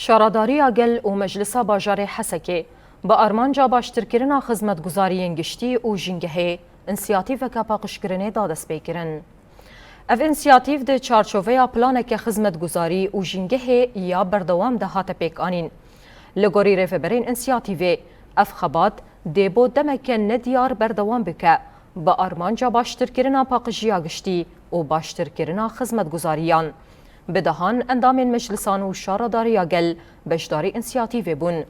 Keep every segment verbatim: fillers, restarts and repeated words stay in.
Şaredariya Gel û Meclisa Bajarê Hesekê bi armanca baştirkirina xizmetguzariyên giştî û jîngehê însiyatîveke paqijkirinê da destpêkirin. Ev însiyatîv di çarçoveya planeke xizmetguzarî û jîngehê ya berdewam de hate pêkanîn. Li gorî rêveberên însiyatîvê, ev xebat dê bo demeke nediyar berdewam bike, bi armanca baştirkirina paqijiya giştî û baştirkirina xizmetguzariyan. Bi dehan endamên meclisan û şaredariya gel beşdarî însiyatîvê bûn.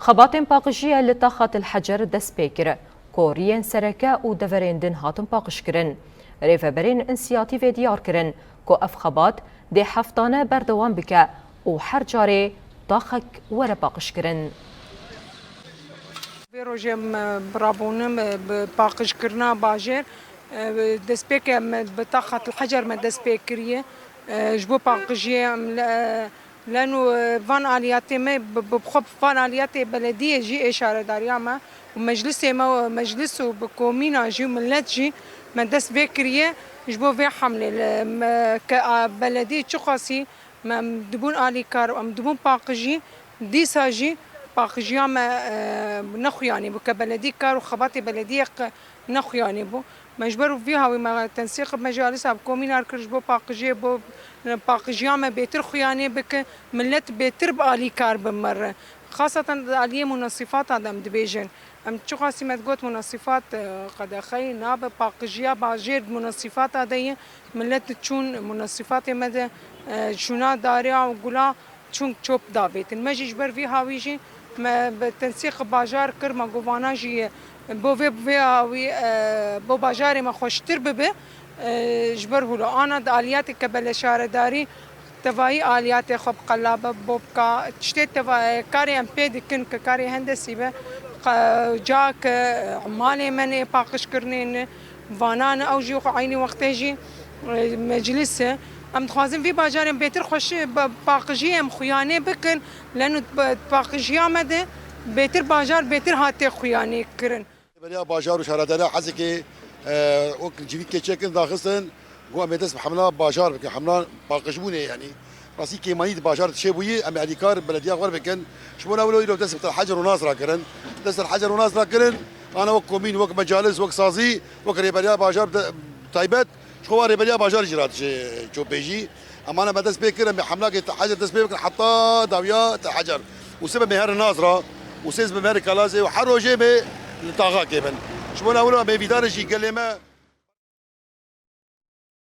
Xebatên paqijiyê li taxa Til Hecer dest pê kir, ku riyên sereke û deverên din hatin paqijkirin. Rêveberên însiyatîvê diyar kirin ku ev xebat dê heftane berdewam bike û her carê taxek were paqijkirin. Vê rojê em bi rabûnim, bi paqijkirina bajêr, e, destpêkê me bi taxa Til Hecer me dest pê kiriye. E, ji bo paqijiyê em le, leno, e, van aliyatê me, bi, bi xwe van aliyatê belediyê jî ê şaredariya me û meclisê me û meclis û bi komîna jî û millet jî me dest vê kiriye ji bo vê hemlê. Li, me, ke, a, belediyê çiqasî me em dibûn alîkar û em dibûn paqijî, dîsa jî paqijiya me, e, nexuyanî bû, ke beledî kar û xebatê belediyê qe-, nexuyanî bû. Me ji ber vî hawî me tensîq bi mecalisa bi komînar kir ji bo paqijiyê, bo paqijiya me bêtir xuyanê bike, millet bêtir bi alîkar bi me re. Xaseten di aliyê munasîfata de em dibêjin. Em çiqasî me digot munasîfat, e, qedexeyî nabe, paqijiya bajêr di munasîfata de ye. Millet diçûn munasîfatê me de, e, şûna dariya û gula çûn çop davêtin. Me jî ji ber vî hawî jî me bi tensîq bajar kir, me got vana jî bo vê, vê hawî, e, bo bajarê me xweştir bibe, e, ji ber hûlo. Ana di aliyatê ke bele şaredarî tevayî aliyatê xwe bi qelabe bo bika. Tiştê teva-, karê em pê dikin ke karê hendesî be, qe-, ca ke, e, malê me ne, paqiş kirinê ne, vana ne, ew jî xwe eynî wextê jî, e, meclis e. Em dixwazin vî bajarên bêtir xweşi, ba-, paqijiyê em xuyanê bikin, leno ba-, paqijiya me de bêtir bajar, bêtir hate xuyanê kirin. Beriya bajar û şaredariya Hezekê, e, wek civîkê çêkin daxistin, got em ê dest bi hemla bajar bikin, hemla paqijbûnê yanî. Rastî kêmanî di bajar de çêbûyî, em ê alîkar belediya xwe bikin. Ji bo ne wilo îro dest bi Til Hecer û Nas rakirin. Dest Til Hecer û Nas rakirin, ana wek komîn, wek mecalis, wek sazî, wek rêberiya bajar de, taybet, ji xwe wa rêberiya bajar jî ra diçe çopê jî. Em ana me dest pê kir, em ê hemlakê Til Hecer dest pê bikin heta dawiya Til Hecer. Û sibê me herin Nas ra, û sê sibê me herin Kalazê û her rojê me li taxakê bin. Ji bo ne wilo em ê vîdanê jî gelê me.